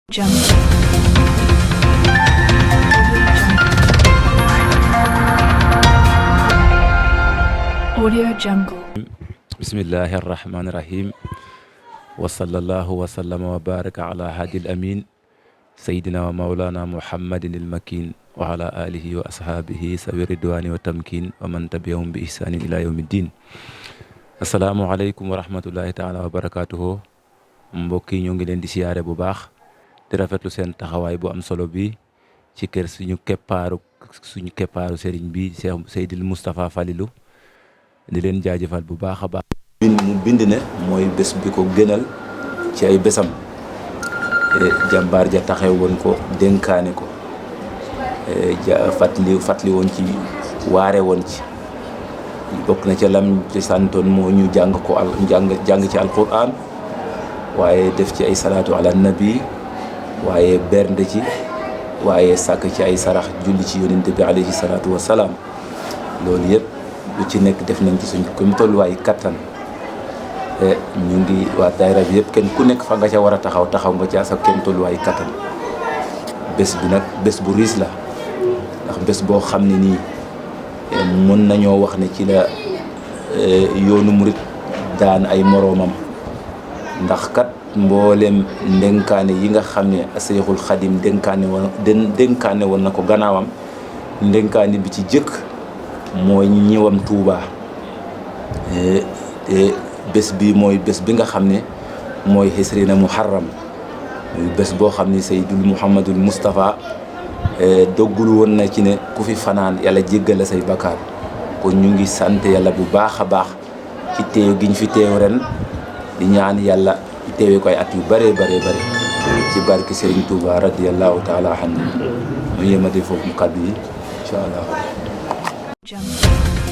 Jungle. Audio Jungle. bismillahi arrahmani irrahim wa sallallahu wa sallama wa baraka ala hadil amin sayidina wa maulana muhammadin ilmakin wa ala alihi wa ashaabihi sawi ridwani wa tamkin wa man tabiahum bi ihsanin ila yawmi ddin. asalaamu aleykum wa rahmatullahi taala wa barakatuhu. mbokk yi ñoo ngi leen di siyaare bu baax di rafetlu seen taxawaay bu am solo bi ci kër suñu keppaaru sëriñ bi Cheikh Seydil Moustapha Falilou di leen jaajëfal bu baax a baax. mu bind ne mooy bés bi ko gënal ci ay bésam jàmbaar ja taxew woon ko dénkaane ko fàttali woon ci waare woon ci bokk na ca lam ci santoon moo ñu jàng ci alquran waaye def ci ay salaatu ala nabi waaye bernde ci waaye sàkk ci ay sarax julli ci yonente bi alayhi salaatu wasalaam loolu yëpp lu ci nekk def nañ ci suñ comme tolluwaay kattan ñu ngi waa daayira bi yëpp kenn ku nekk fa nga ca war a taxaw nga ca sa kenn tolluwaay kattan. bés bi nag bés bu riis la ndax bés boo xam ne nii mën nañoo wax ne ci la yoonu murit daan ay moroomam ndax kat mboolem ndénkaane yi nga xam ne Seexul Xadim dénkaane woon na ko gannaawam ndénkaane bi ci jëkk mooy ñëwam Tuuba te bés bi mooy bés bi nga xam ne mooy xisrina muharram muy bés boo xam ne Seydul Muhammadul Moustapha doggul woon na ci ne ku fi fanaan yàlla jéggal la say bakkaar kon ñu ngi sant yàlla bu baax a baax ci teew gi ñu fi teew ren di ñaan yàlla teewee koy at yu bëree bare ci barki Serigne Touba radiyallahu taala anhu ñu yemati foofu mu kàddu yi incha allah. Jungle.